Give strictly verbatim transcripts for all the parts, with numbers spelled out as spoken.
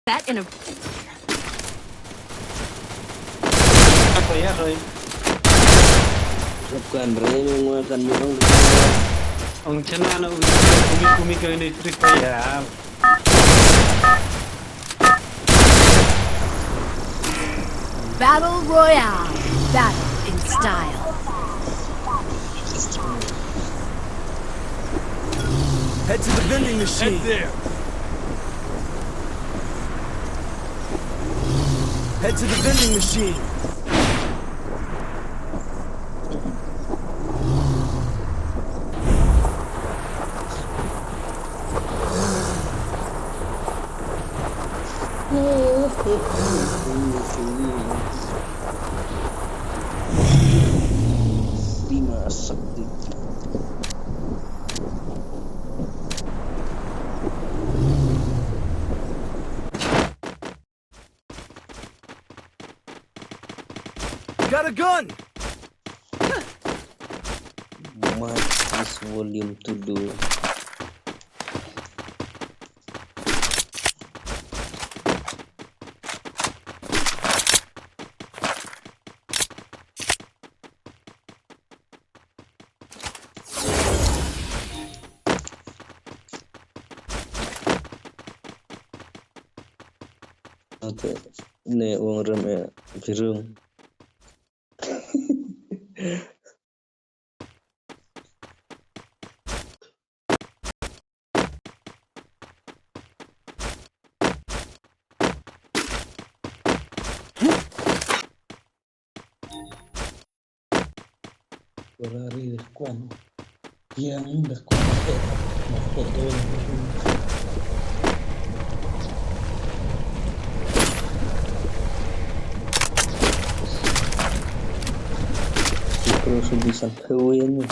That in a Kan rei, kan rei, ong kan mi ong. Ong chana na u kumi kumi ka ni Free Fire. Battle Royale. Battle in style. Head to the vending machine. Head there. Head to the vending machine. Be my subject. Got a gun! Mic is volume to do. Ate ne wong rem e birung. Ferrari da kwan. Yang da kwan. Da kwan. Terus bisa kawin.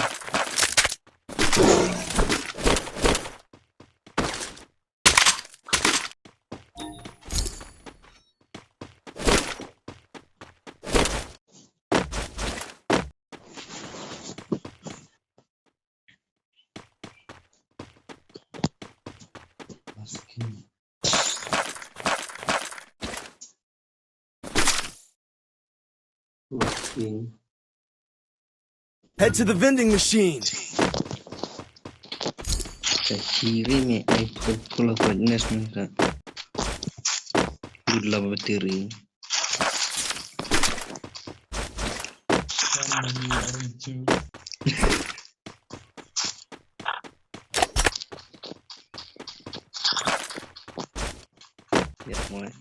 Masking. Masking. Head to the vending machine. Ka kiri me ai full, full of brightness me ka. Good la battery. Ya, mulai.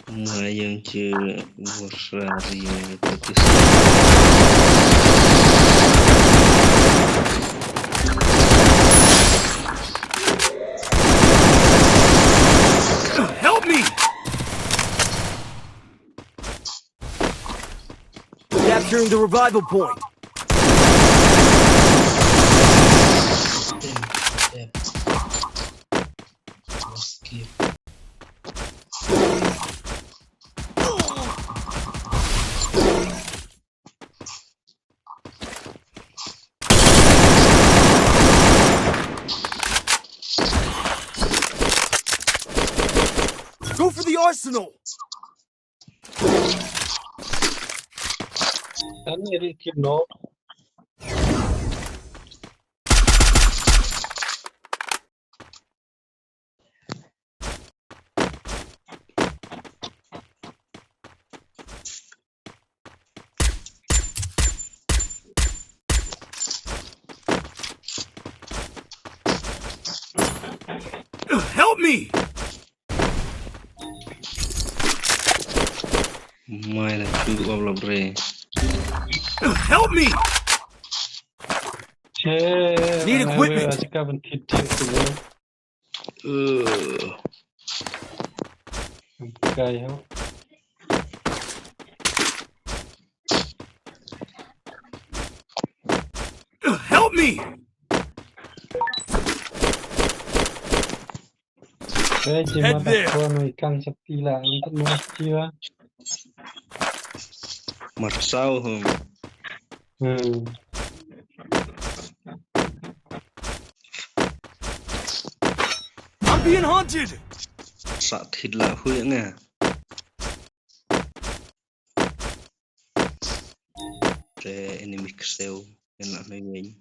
Mulai yang je Ferrari yang itu. Help me! Capturing the revival point. Go for the arsenal. Kan edit kit no. Help me! Mai la tu ob la bre. Help me! Che, need equipment. Ka ban tit tit tu. Uh. Kai ho. Help me! Head there. Ko no ikan sepi lah untuk mau kecil lah. Marsau hum. Hmm. Being hunted. Sa thit la hui nga. Te enemy ksew en la hui ngeng.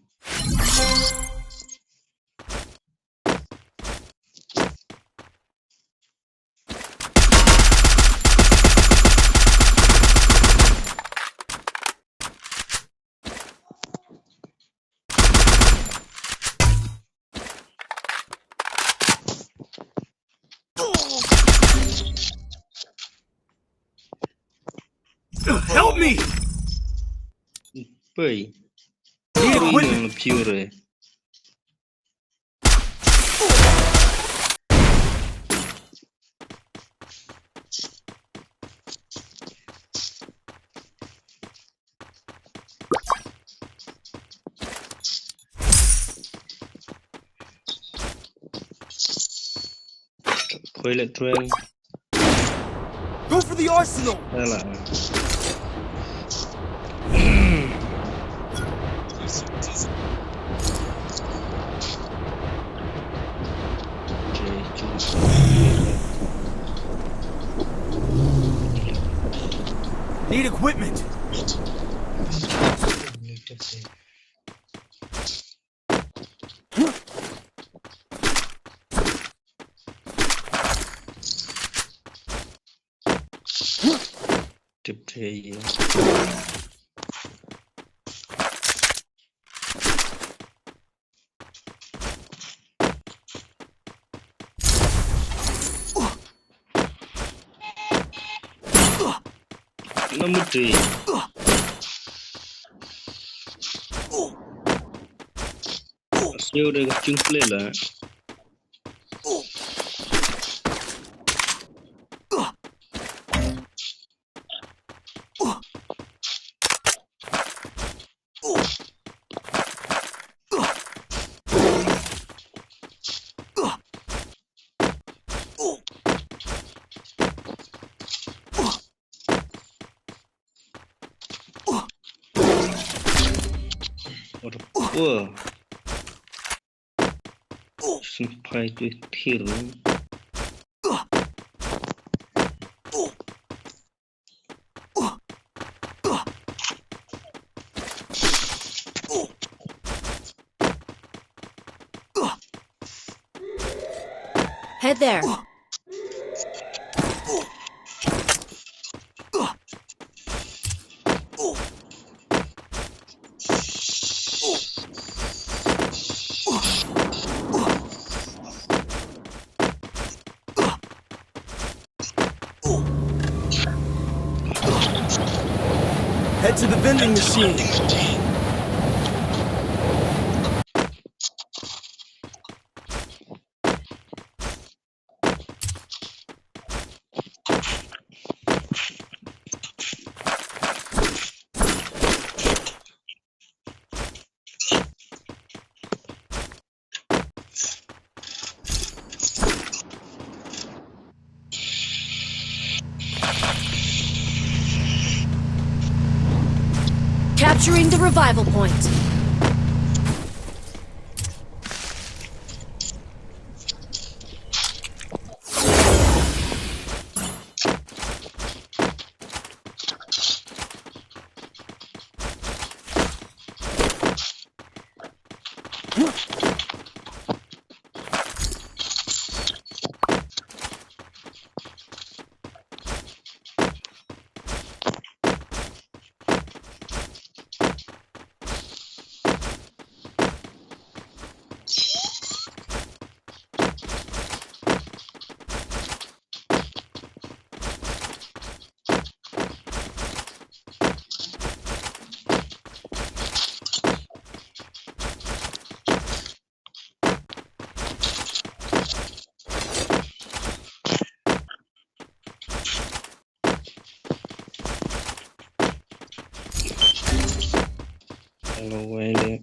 Help me! Pei. Need equipment. Pure. Toilet train. Go for the arsenal. Alah. Need equipment. Tip te ye. Number three. Asio de ka ching play la. What a poor. Sngewbha ïa u thir. Head there. Head to the vending machine. Capturing the revival point. Hello, Wiley.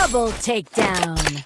Double takedown.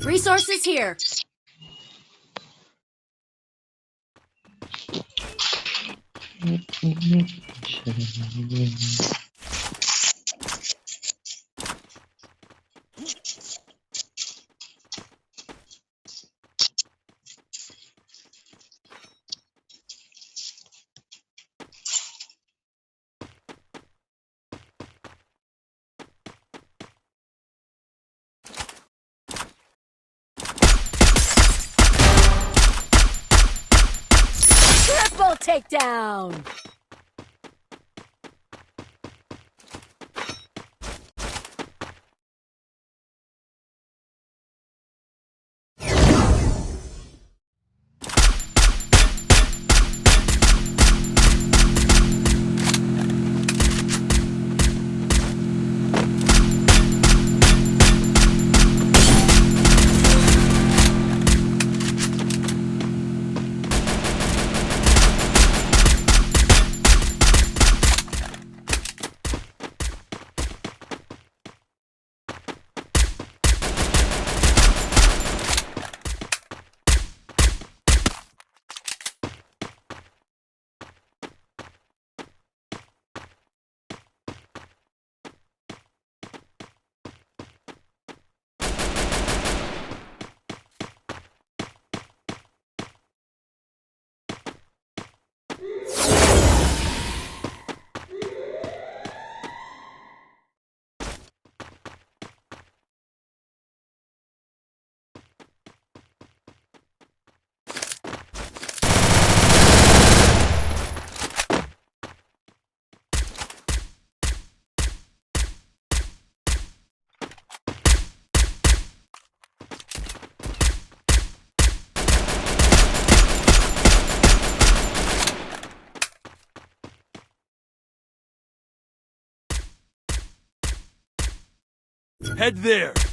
Resources here. Triple takedown. Head there.